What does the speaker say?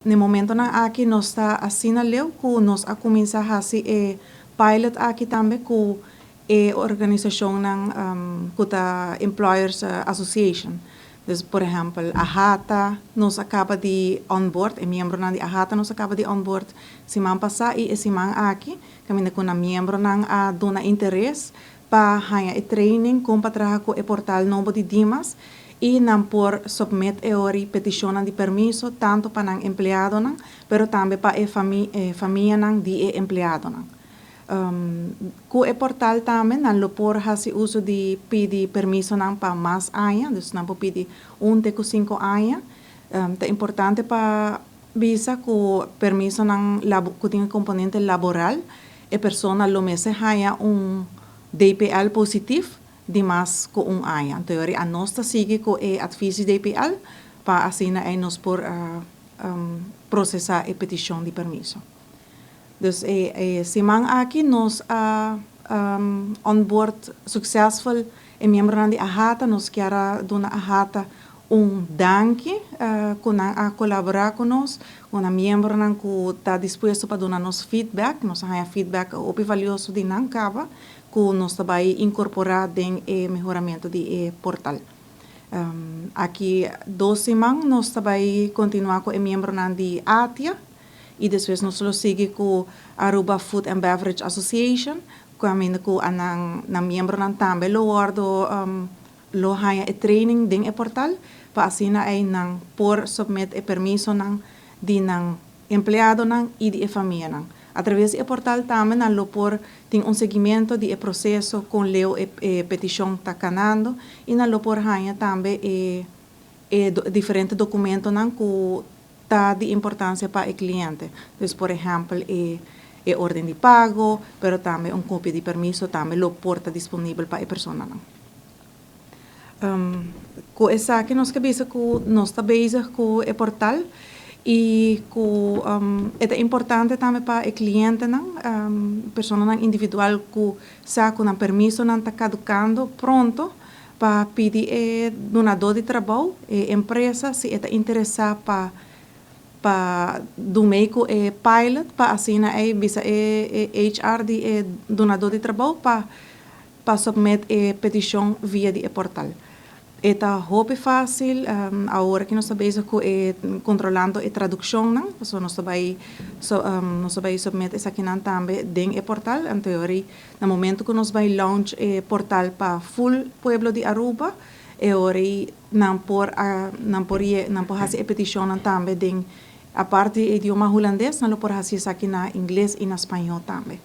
Na momentonan aki nos ta asina leu ku nos a kuminsá hasi e pilot aki tambe ku e organisashonnan ku ta Employers Association. Dus por ehèmpel AHATA nos a kaba di onboard, e miembronan di AHATA nos a kaba di onboard siman pasá i e siman aki kaminda ku nan miembronan a duna interes pa haña e training kon pa traha ku e portal nobo di Dimas i nan por submit e ori petishonnan di permiso tantu pa nan empleadonan pero tambe pa e famianan di e empleadonan. Ku e portal tambe nan lo por hasi uso di pidi permisonan pa mas aña, dus nan por pidi un te ku sinku aña. Ta importante pa bisa ku permisonan ku tin e komponente laboral e persona lo mester haña un DPL positif di mas ku un aña. Anto yori anos ta sigui ku e advis di DPL pa asina ei nos por prosesá e petishon di permiso. Dus e siman aki nos a onboard suksesful e miembronan di AHATA. Nos kier a duna AHATA un danki ku nan a kolaborá ku nos, ku nan miembronan ku ta dispuesto pa duna nos feedback. Nos a haña feedback hopi valioso di nan kaba ku nos ta bai inkorporá den e mehoramentu di e portal. Aki dos siman nos ta bai kontinuá ku e miembronan di ATIA i despues nos lo sigui ku Aruba Food and Beverage Association kaminda ku nan miembronan tambe lo wòrdu lo haña e training den e portal pa asina ei nan por submit e permisonan di nan empleadonan i di e famianan. Atraves di e portal tambe nan lo por tin un seguimento di e proseso kon leu e petishon ta kanando i nan lo por haña tambe e e diferente dokumentonan ku ta di importansia pa e kliente. Dus por ehèmpel e e orden di pago, pero tambe un kopia di permiso tambe lo por ta disponibel pa e personanan. Ku esaki nos ke bisa ku nos ta bezig ku e portal i ku e ta importante tambe pa e klientenan, personanan individual ku sa ku nan permisonan ta kadukando pronto pa pidi e dunadó di trabou, e empresa, si e ta interesá pa pa dumei ku e pilot pa asina ei bisa e HR di e dunadó di trabou pa pa submit e petishon via di e portal. E ta hopi fásil, awor aki nos ta bezig ku e kontrolando e tradukshonnan, pasobra nos ta bai nos ta bai submit esakinan tambe den e portal. Anto yori na momento ku nos bai launch e portal pa full pueblo di Aruba, e ora ei nan por a nan por nan por hasi e petishonnan tambe den aparte di e idioma hulandes, nan lo por hasi esaki na ingles i na spañó tambe.